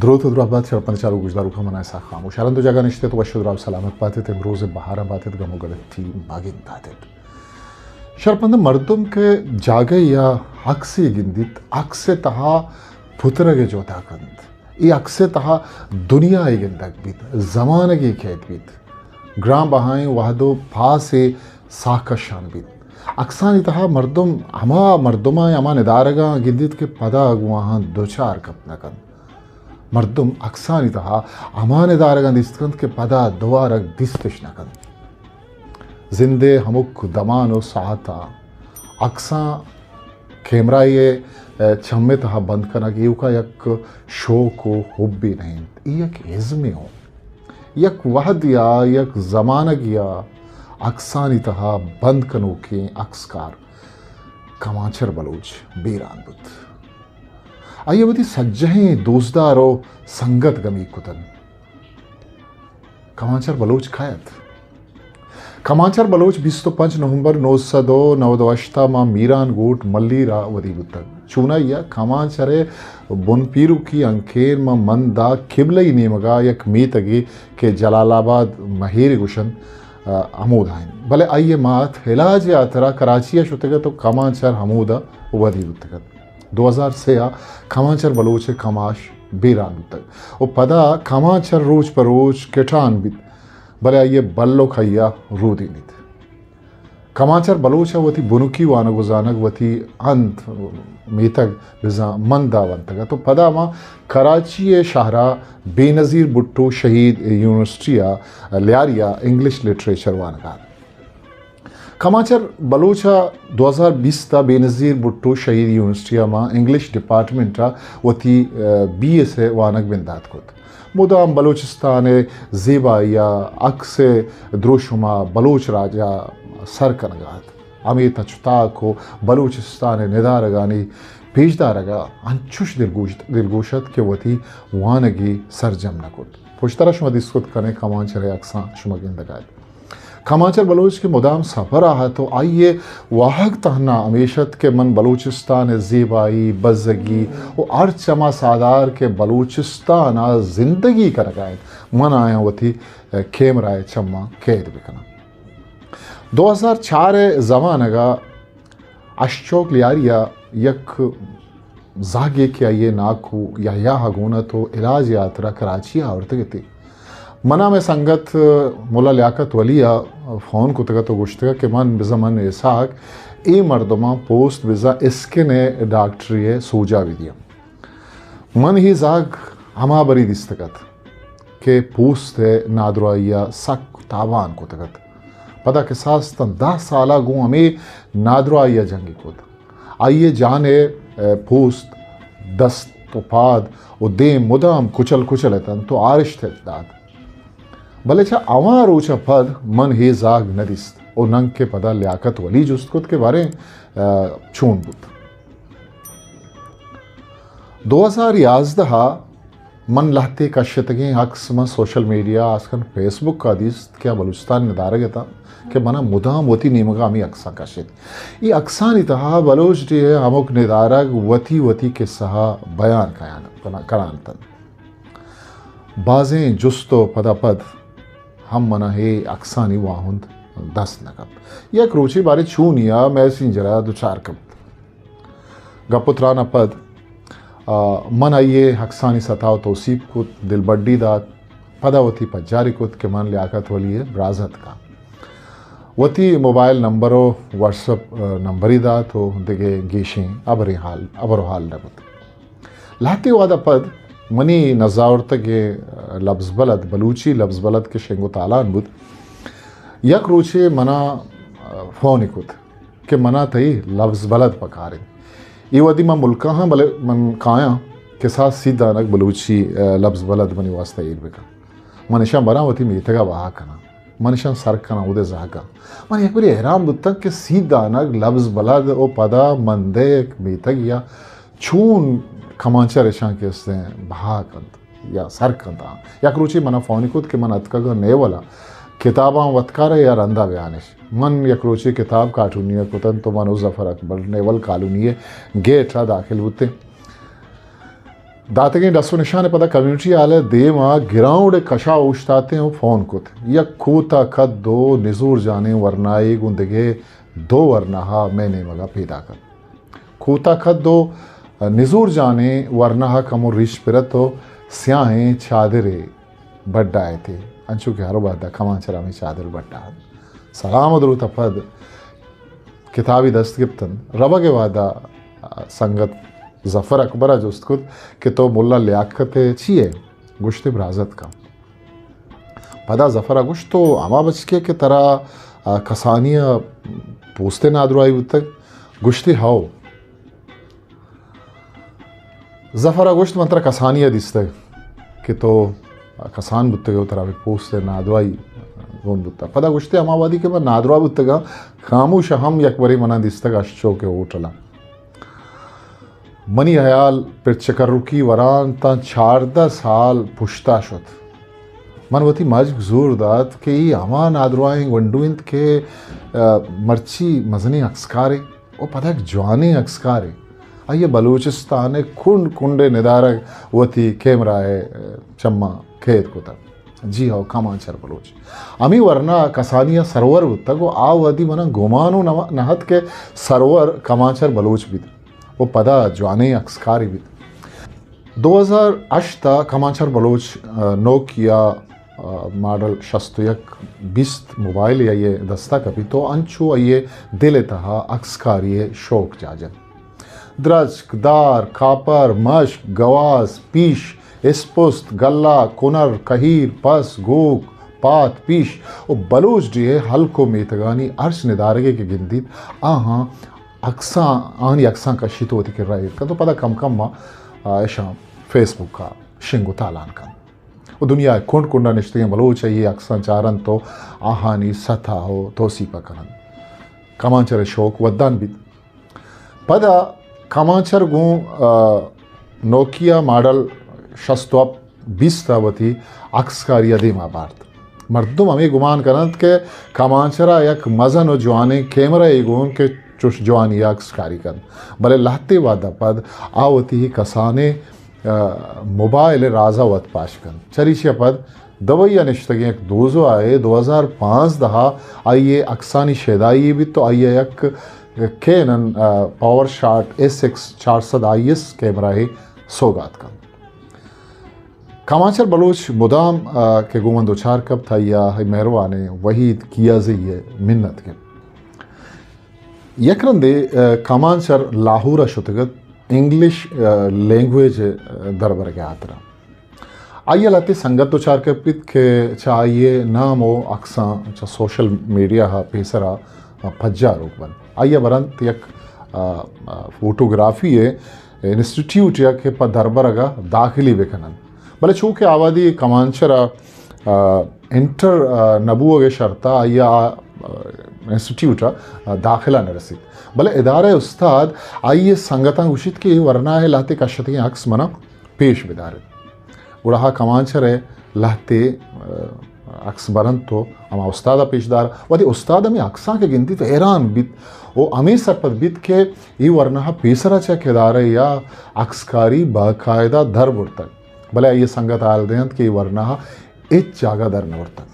دروت و دراہ بات شرپند چاروک گوشداروکاں، من اسحاق خاموش۔ ہر ہند و جاگہ نشتت، وش و دراہ و سلامت باتت، امروز بہار ء باتت، گم و گلتی مہ گنداتت۔ شرپند مردم کہ جاگہ یا عکسے گندیت، عکس ء تہا پترگ ء جہد ء کنت۔ اے عکس ء تہا دنیا ء گندگ بیت، زمانگے کید بیت۔ گران بہائیں وہد و پاسے ساہ کشان بیت۔ عکسانی تہا مردم ہما مردماں، ہما ندارگاں گندیت کہ پدا گوں آہاں دچار کپت نہ کنت۔ مردم عکسانی تہا ہما ندارگاں دیست کنت کہ پدا دوبارہ دیستش نہ کنت۔ زندے ہمک دمان و ساعتا عکساں کیمرہ ء چم ء تہا بند کنگ ایوکا یک شوق و حبے نہ انت، اے یک ازمے ہوں۔ یک وہد یا یک زمانگ یا عکسانی تہا بند کنوکیں عکسکار کمانچر بلوچ بیران بوت۔ آئی ء وتی سجہیں دوستدار و سنگت گمیگ کتنت۔ کمانچر بلوچ کئے ات؟ کمانچر بلوچ بیست و پنچ نومبر نو سد و نود و ہشت ء ماں میران گوٹ ملیر ء ودی بوتگ۔ چونائی ء کمانچر ء بن پیروکی ہنکین ماں مند ء قبلہ ئی نیمگ ء یک میتگے کہ جلال آباد مہیر گوشنت، ء ہمودا انت۔ بلے آئی ء مات علاج ء ہاترا کراچی ء شتگ ات و کمانچر ہمودا ودی بوتگ ات۔ دو ہزار سے ء کمانچر بلوچ ء کماش بیران بوتگ و پدا کمانچر روچ پہ روچ کٹان بیت، بلے آئی ء بلک آئی ء رودینیت۔ کمانچر بلوچ ء وتی بنکی وانگ و زانگ، وتی ہند میتگ بزاں مند ء ونتگ ات و پدا ماں کراچی ء شہر ء بے نظیر بھٹو شہید یونیورسٹی ء لیاری ء انگلش لٹریچر وانگ ء ات۔ کمانچر بلوچ ء دو ہزار بیست ء بے نظیر بھٹو شہید یونیورسٹی ء ماں انگلش ڈپارٹمنٹ ء وتی، ء، بی ایس ء وانگ بندات کت۔ مدام بلوچستان ء زیبائی ء عکس ء دروشم ء بلوچ راج ء سر کنگ ء ات۔ ہمے تچ و تاک و بلوچستان ء ندارگانی پیشدارگ ء انچوش دلگوش، دلگوش ات کہ وتی وانگی سرجم نہ کت۔ پشترا شما دیست کت کنے کمانچر ء عکساں شما گندگ ء ات۔ کمانچر بلوچ کہ مدام سفر ء ات و آئی ء واہگ تہنا ہمیش ات کہ من بلوچستان ء زیبائی، بزگی و ہرچ ہما ساہدار کہ بلوچستان ء زندگی کنگ ء انت، من آیاں وتی، ء، کیمرہ ء چماں قید بکناں۔ دو ہزار چار ء زمانگ ء اشچوک لیاری ء یک زہگے کہ آئی ء ناکو یحییٰ ء گون ات و علاج ء ہاترا کراچی ء آورتگ اتی۔ منا مئے سنگت ملا لیاقت ولی ء فون کتگ ات و گوشتگ ات کہ من بزاں من اسحاق اے مردماں پوست بزاں اسکن ء ڈاکٹری ء سوجا بدیاں۔ من اے زہگ ہما بری دیستگ ات کہ پوست ء نادراہی ء سک تابان کتگ ات۔ پدا کساس تاں دہ سال ء گوں ہمے نادراہی ء جنگی کت۔ آئی ء جان ء پوست، دست و پاد و دیم مدام کچل کچل اتنت و آرشت ات دات۔ بلے چہ ہما روچ ء پد من اے زہگ نہ دیست و ننکہ پدا لیاقت ولی جست کت کہ باریں، ء، چون بوت۔ دو ہزار یازدہ ء من لہتے کشتگیں عکس من سوشل میڈیا، آسکن فیس بک ء دیست کہ آ بلوچستان ندارگ اتاں کہ منا مدام وتی نیمگا ہمے عکساں کشت۔ اے عکسانی تہا بلوچ ڈیھ ء ہمک ندارگ وتی وتی کسہ ء بیان کنان، کنان اتنت۔ بازیں جست و پدا پد ہم منا اے عکسانی واہند دست نہ کپت۔ یک روچے بارے چونیا میسنجر ء دچار کپت۔ گپ و تران ء پد، آ، من آئی ء عکسانی ستا و توسیپ کت، دلبڈی دات، پدا وتی پجاری کت کہ من لیاقت ولی ء برازتکاں۔ وتی موبائل نمبر و واٹس اپ، آ، نمبری دات و دگہ گیشیں ہبریں حال، ہبر و حال نہ بوت۔ لہتے وہد ء پد منی نزاورتگیں لبز بلد، بلوچی لبز بلد کہ شنگ و تالان بوت، یک روچے منا، آ، فونے کت کہ منا تئی لبز بلد پکار انت۔ اے وہدی من ملکا ہاں، بلے من کایاں کساس سی دانگ بلوچی، آ، لبز بلد منی واسطہ ایر بکن۔ من اشاں براں وتی میتگا بہا کناں۔ من اشاں سر کناں اودے زہگاں۔ من یک برے حیران بوتاں کہ سی دانگ لبز بلد و پدا مندئے یک میتگ یا چون کمانچر اشاں کہ استیں بہا کنت یا سر کنت۔ آں یک روچے منا فونے کت کہ من اتکگاں نیولا، کتاباں وتکارئے یا رندا بیانش۔ من یک روچے کتاب کارٹونیا کتنت و من و ظفر اکبر نیول کالونیئے گیٹا داخل بوتیں۔ داتگیں ڈس و نشان ء پدا کمیونٹی ہال ء دیم ء گراؤنڈ ء کشا اوشتاتیں و فون کت، یک کوتاہ کد و نزور جانیں ورنایے گوں دگہ دو ورناہ ء مئے نیمگ ء پیداک ات۔ کوتاہ کد و نزور جانیں ورناہ ء کمو ریش پرت و سیاہیں چادرے بڈا ات، انچو کہ ہر وہد ء کمانچر ہمے چادر بڈا ات۔ سلام و دروت ء پد کتابی دست گپتن۔ روگ ء وہد ء سنگت ظفر اکبر ء جست کت کہ تو ملا لیاقت ء چی ئے؟ گوشت، برازتک آں۔ پدا ظفر ء گوشت، تو ہما بچکے کہ ترا، آ، کسانی ء پوست ء نادراہی بوتگ؟ گوشتی، ہئو۔ ظفر ء گوشت، من ترا کسانی ء دیستگ کہ تو کسان بوتگ ء ترا پوست ء نادراہی گون بوتگ۔ پدا گوشتی، ہما وہدی کہ من نادراہ بوتگ آں، خاموش ء ہم یک برے منا دیستگ اشچو کہ ہوٹل ء۔ منی ہیال پر چکرکی وران تاں چاردہ سال پشتا شت۔ من وتی مجگ زور دات کہ اے ہما نادراہیں گونڈو انت کہ، آ، مرچی مزنیں اکسکارے و پدا یک جوانیں اکسکارے۔ آئی ء بلوچستان ء کنڈ کنڈ ء ندارگ وتی کیمرہ ء چماں قید کتگ۔ جی ہو، کمانچر بلوچ۔ ہمے ورنا کسانی ء سرور بوتگ و آ وہدی منا گمان و نہ، نہ ات کہ سرور کمانچر بلوچ بیت و پدا جوانیں اکسکارے بیت۔ دو ہزار ہشت ء کمانچر بلوچ، آ، نوکیا، آ، ماڈل شست و یک بیست موبائل آئی ء دستا کپیت و انچو آئی ء دل ء تہا اکسکاری ء شوق جاجنت۔ درچک، دار، کاپر، مشک، گواز، پیش، اسپست، گلہ، کنر، کہیر، پس، گوک، پات، پیش و بلوچ ڈیھ ء ہلک و میتگانی ہرچ ندارگے کہ گندیت، آہاں اکساں، آہانی اکساں کشیت و وتی کرا ایر کنت و پدا کم کم ء، آ، اشاں فیس بک ء شنگ و تالان کنت و دنیا ء کنڈ کنڈ ء نشتگیں بلوچ ء اے اکساں چارنت و آہانی ستا و توسیپ ء کننت۔ کمانچر ء شوق ودان بیت۔ پدا کمانچر گوں، آ، نوکیا ماڈل شست و ہپت بیست ء وتی اکسکاری ء دیما بارت۔ مردم ہمے گمان کننت کہ کمانچر ء یک مزن و جوانیں کیمرہ یے گون کہ چوش جوانی ء اکسکاری کنت، بلے لہتے وہد ء پد آ وتی کسانیں، آ، موبائل ء راز ء وت پاش کنت۔ چریشی ء پد دبئی ء نشتگیں یک دوزواہے دو ہزار پانزدہ ء آئی ء اکسانی شیدائی بیت و آئی ء یک کینن، آ، پاور شاٹ ایس ایکس چار سد آئی ایس کیمرہ ء سوگات کنت۔ کمانچر بلوچ مدام، آ، کہ گوں من دوچار کپت، آئی ء مہروانیں وحید کیازئی ء منت گپت۔ یک رندے، آ، کمانچر لاہور ء شتگ ات، انگلش، آ، لینگویج ء دربرگ ء ہاترا۔ آئی ء لہتے سنگت دوچار کپیت کہ چہ آئی ء نام و اکساں چہ سوشل میڈیا ء پیسرا پجاروک بنت۔ آئی ء برنت یک، آ، آ، فوٹوگرافی ء انسٹیٹیوٹ ء کہ پہ دربرگ ء داخلی بکننت۔ بلے چو کہ آوادی کمانچر ء، آ، انٹر، آ، نبوگ ء شرط ء آئی ء آ، آ، انسٹیٹیوٹ ء داخلہ نہ رسیت۔ بلے ادارہ ء استاد آئی ء سنگتاں گوشیت کہ اے ورنا ء لہتے کشتگیں اکس منا پیش بدارت۔ گڑا آ کمانچر ء لہتے، آ، اکس برنت و ہما استاد ء پیش دار۔ وہدے استاد ہمے اکساں کہ گندیت حیران بیت و ہمے سرپد بیت کہ اے ورنا ء پیسرا چہ یک ادارہ یا اکسکاری باقاعدہ در برتگ۔ بلے آئی ء سنگت حال دینت کہ اے ورنا ء ہچ جاگہ در نہ برتگ۔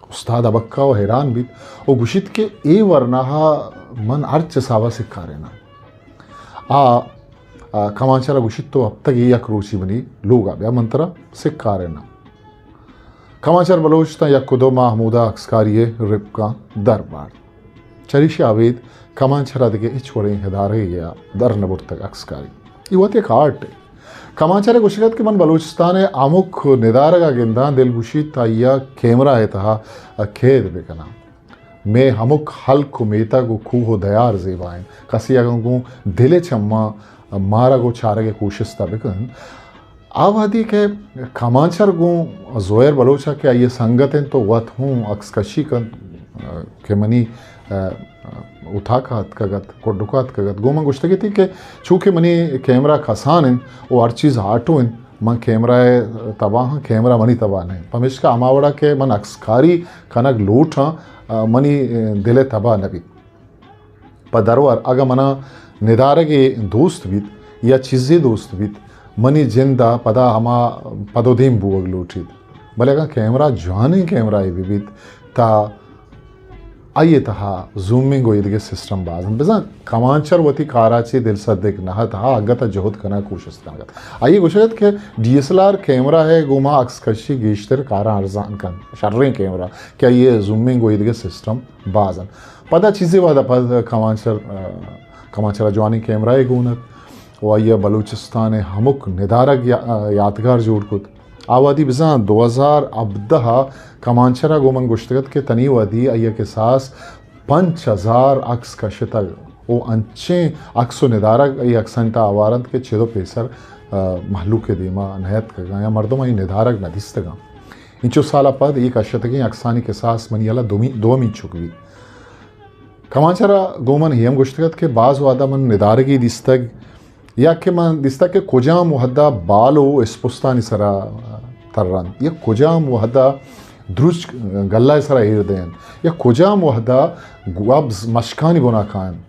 استاد ہبکہ و حیران بیت و گوشیت کہ اے ورنا ء من ہرچ حساب ء سکاریناں۔ آ، آ، کمانچر ء گوشیت، تو ہپتگے یک روچی منی لوگ ء بیا، من ترا سکاریناں۔ کمانچر بلوچ تاں یک و دو ماہ ہمودا اکسکاری ء رپکاں در بارت۔ چریشی ء ابید کمانچر ء دگہ ہچ وڑیں ادارہے ء در نہ برتگ اکسکاری۔ اے وت یک آرٹ ء۔ کمانچر ء گوشگ ات کہ من بلوچستان ء ہمک ندارگ ء گنداں، دل گوشیت آئی ء کیمرہ ء تہا قید بکناں۔ مئے ہمک ہلک و میتگ و کوہ و دیار زیبا انت۔ کسے اگاں گوں دل ء چماں مارگ و چارگ ء کوشست ء بکن، آ وہدی کہ کمانچر گوں زہیر بلوچ ء کہ آئی ء سنگت انت و وت ہوں عکس کشی کنت کہ منی، ء، اتاک ء اتکگ ات، کڈک ء اتکگ ات، گوں من گوشتگ اتی کہ چونکہ منی کیمرہ کسان انت و ہر چیز آٹو انت، من کیمرہ ء تباہ آں، کیمرہ منی تباہ نہ انت۔ پمیشکا ہما وڑا کہ من عکسکاری کنگ لوٹ آں، ء، منی، ء، دل ء تباہ نہ بیت۔ پہ درور اگاں منا ندارگے دوست بیت یا چیزے دوست بیت، منی جند ءَ پدا ہما پد ءُ دیم بوگ لوٹیت۔ بلے اگاں کیمرہ جوانیں کیمرہ یے بہ بیت، تا آئی ءِ تہا زومنگ ءُ ایدگہ سسٹم باز انت۔ بزاں کمانچر وتی کار ءَ چہ دلسدک نہ ات، آ انگت ءَ جہد کنگ ءِ کوشست کنگ ءَ ات۔ آئی ءَ گوشگ ات کہ D S L R camera ءِ گوما عکس کشی گیشتر کاراں ارزان کنت، شریں کیمرہ، کہ آئی ءِ زومنگ ءُ ایدگہ سسٹم باز انت۔ پدا چیزے وہد ءَ پد کمانچر، کمانچر ءَ جوانیں کیمرہ یے گون ات ءُ آئی ءَ بلوچستان ءِ ہمک ندارگ یا-، یاتگار جوڑ کت۔ آ وہدی بزاں دو ہزار ہبدہ ءَ کمانچر ءَ گوں من گوشتگ ات کہ تنی وہدی آئی ءَ کساس پنچ ہزار عکس کشتگ ءُ انچیں عکس ءُ ندارگ اے عکسانی تہا ہوار انت کہ چد ءُ پیسر، آ، مہلوک ءِ دیما نہ اتکگاں یا مردم آئی ندارگ نہ دیستگاں۔ انچو سال ءَ پد اے کشتگیں عکسانی کساس منی ہیال ءَ دومی، دومی چک بیت۔ کمانچر ءَ گوں من اے ہم گوشتگ ات کہ باز وہد ءَ من ندارگے دیستگ یا کہ من دیستگ کہ کجام وہد ءَ بال ءُ اسپستانی سرا ترنت یا کجام وہد ءَ درچک گلہ ءِ سرا ایر دینت یا کجام وہد ءَ گوبز مشکانی بنا کاینت۔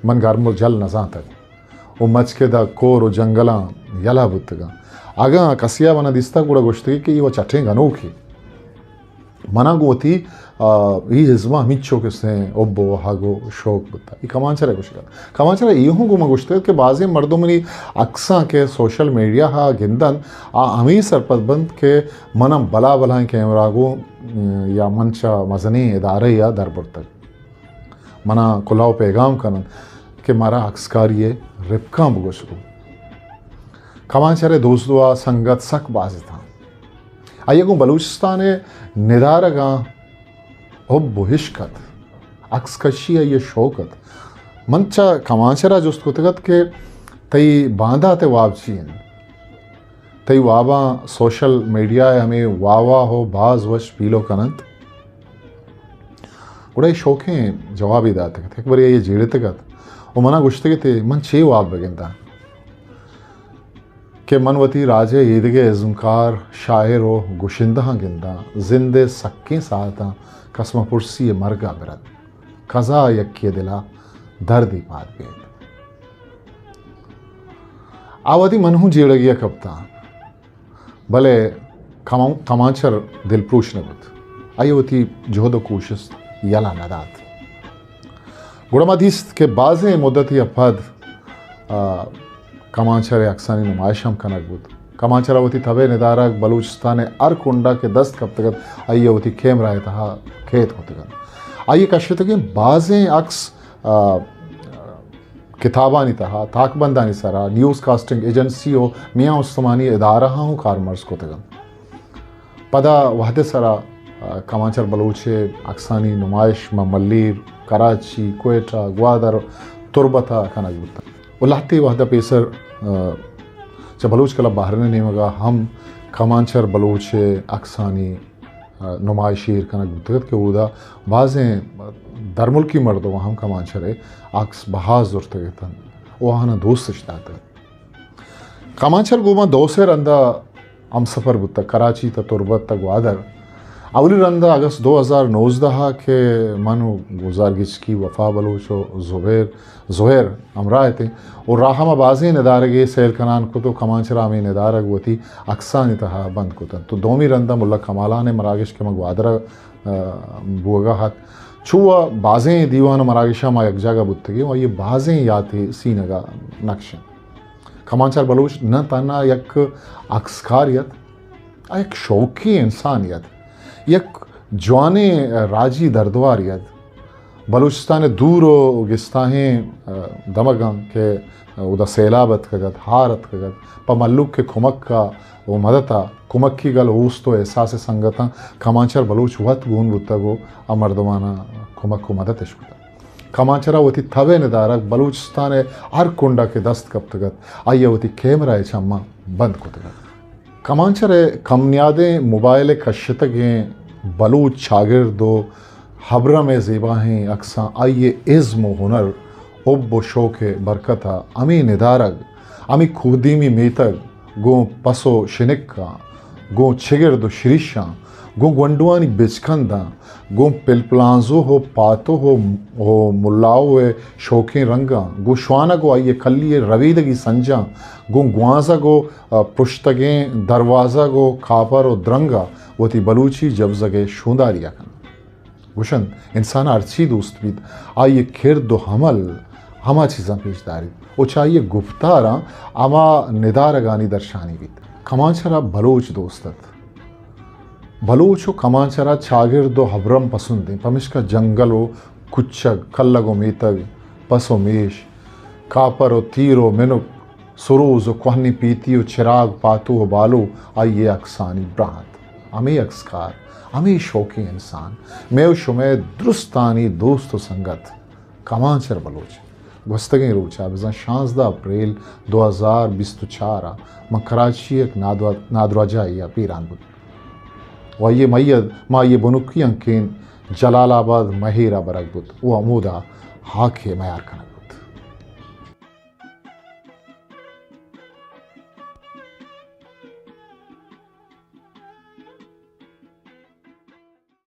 من گرم ءُ جل نہ زانتگ ءُ مچکد ءَ کور ءُ جنگلاں یلہ بوتگاں۔ اگاں کسے ءَ منا دیستگ گڑا گوشتگی کہ اے وَ چٹیں گنوکے۔ منا گوں وتی، آ، اے ازم ءَ ہمینچو کہ سیں حب ءُ واہگ ءُ شوق بوتگ۔ اے کمانچر ءِ گوشگ ات۔ کمانچر ءَ اے ہوں گوں من گوشتگ کہ بازیں مردم منی عکساں کہ سوشل میڈیا ءَ گندنت، آ ہمے سرپد بنت کہ من ءَ بلا بلائیں کیمرہ گوں، م، یا من چہ مزنیں ادارہ ءَ در برتگ۔ منا کلوہ ءُ پیگام کننت کہ مارا عکسکاری ءِ رپکاں بگوش گوں۔ کمانچر ءِ دوست دعا سنگت سک باز اتاں۔ آئی ءَ گوں بلوچستان ءِ ندارگاں حب ءُ عشق ات، عکس کشی آئی ءِ شوق ات۔ من چہ کمانچر ءَ جست کتگ ات کہ تئی باندات ءِ واب چی انت؟ تئی واباں سوشل میڈیا ءِ ہمے واہ واہ ءُ باز وش پیلو کننت۔ گڑا اے شوکیں جوابے داتگ ات۔ یک برے آئی ءَ جیڑتگ ات ءُ منا گوشتگ ات، من چے واب بگنداں کہ من وتی راج ءِ ایدگہ ازمکار، شاعر ءُ گشندہاں گنداں، زند ءِ سکیں ساعتاں کسمہ پرسی ءِ مرگ ءَ برت، کزا یکے ءِ دل ءَ دردے پاد بینت۔ آ وہدی من ہوں جیڑگی ءَ کپتاں۔ بلے کمان-، کمانچر دلپروش نہ بوت۔ آئی ءَ وتی جہد ءُ کوشست یلہ نہ دات۔ گڑا ما دیست کہ بازیں مدتے ءَ پد، آ، کمانچر ءِ عکسانی نمائش ہم کنگ بوت۔ کمانچر ءَ وتی تب ءِ ندارگ بلوچستان ءِ ہر کنڈ ءَ کہ دست کپتگ ات، آئی ءَ وتی کیمرہ ءِ تہا قید کتگ ات۔ آئی ءِ کشتگیں بازیں عکس، آ، کتابانی تہا، تاکبندانی سرا، نیوز کاسٹنگ ایجنسی ءُ میان استمانی ادارہاں ہوں کارمرز کتگ انت۔ پدا وہد ءِ سرا، آ، کمانچر بلوچ ءِ عکسانی نمائش ماں ملیر، کراچی، کوئٹہ، گوادر، تربت ءَ کنگ بوتگ ءُ لہتے وہد ءَ پیسر، آ، چہ بلوچ کلب بحرین ءِ نیمگ ءَ ہم کمانچر بلوچ ءِ عکسانی نمائش ایر کنگ بوتگ ات کہ اودا بازیں درملکی مردماں ہم کمانچر ءِ عکس بہا زرتگ اتنت ءُ آہاناں دوستش داتگ ات۔ کمانچر گوں ما دو سے رندا ہمسفر بوتگ، کراچی تا تربت تا گوادر۔ اولی رندا اگست دو ہزار نوزدہ ءَ کہ من ءُ گلزار گچکی، وفا بلوچ ءُ زبیر زہیر ہمراہ اتیں ءُ راہ ءَ ما بازیں ندارگے سیل کنان کت ءُ کمانچر ءَ ہمے ندارگ وتی عکسانی تہا بند کت انت۔ تو دومی رند ءَ ملا کمالان ءِ مراگش کہ ما گوادر ءَ، آ، بوگ ءَ ات، چو ءَ بازیں دیوان ءُ مراگش ءَ ما یک جاگہ بوتگیں ءُ آئی ءِ بازیں یاتے سینگ ءَ نقش انت۔ کمانچر بلوچ نہ تہنا یک عکسکارے ات، آ یک شوقیں انسانے ات، یک جوانیں راجی دردوارے ات۔ بلوچستان ءِ دور ءُ گستاہیں، آ، دمگاں کہ اودا سیلاب اتکگ ات، ہار اتکگ ات، پہ مھلوک ءِ کمک ءَ ءُ مدت ءَ کمکی گل اوست ءُ احساس ءِ سنگتاں کمانچر بلوچ وت گون بوتگ ءُ آ مردماناں کمک ءُ مدت اش کتگ۔ کمانچر ءَ وتی تب ءِ ندارگ بلوچستان ءِ ہر کنڈ ءَ کہ دست کپتگ ات، آئی ءَ وتی کیمرہ ءِ چماں بند کتگ ات۔ کمانچر ءِ کم نیادیں موبائل ءِ کشتگیں بلوچ چاگرد ءُ ہبرم ءِ زیباہیں عکساں آئی ءِ ازم ءُ ہنر، حب ءُ شوق ءِ برکت ءَ ہمے ندارگ، ہمے کوہدیمی میتگ گوں پس ءُ شنکاں، گوں چگرد ءُ شریشاں، گوں گونڈوانی بچکنداں، گوں پلپلانزوہ ءُ پاتوہ ءُ، ءُ ملاؤ ءِ شوکیں رنگاں، گوں شوانگ ءُ آئی ءِ کلی ءِ ربیدگی سنجاں، گوں گوانزگ و، آ، پرشتگیں دروازگ و کاپر و درنگ ءَ وتی بلوچی جبزگ ءِ شونداری ءَ کنت۔ گوشنت، انسان ءَ ہرچی دوست بیت، آئی ءِ کرد و عمل ہما چیزاں پیش داریت و چہ آئی ءِ گپتاراں ہما ندارگانی درشانی بیت۔ کمانچر ءَ بلوچ دوست ات۔ بلوچ و کمانچر ءَ چاگرد و ہبرم پسند انت، پمیشکا جنگل و کچگ، کلگ و میتگ، پس و میش، کاپر و تیر و منک، سروز و کوہنیں پیتی و چراگ، پاتو و بالو آئی ءِ عکسانی براہ انت۔ ہمے عکسکار، ہمے شوقیں انسان، مئے و شمئے درستانی دوست و سنگت کمانچر بلوچ گوستگیں روچ ءَ، بزاں شانزدہ اپریل دو ہزار بیست و چار ءَ، من کراچی ءِ یک نادوا-، نادراہجاہے ءَ بیران بوت۔ و آئی ءِ میت ما آئی ءِ بنکی ہنکین جلال آباد مہیر ءَ برگ بوت و ہمودا ہاک ءِ میار کنگ۔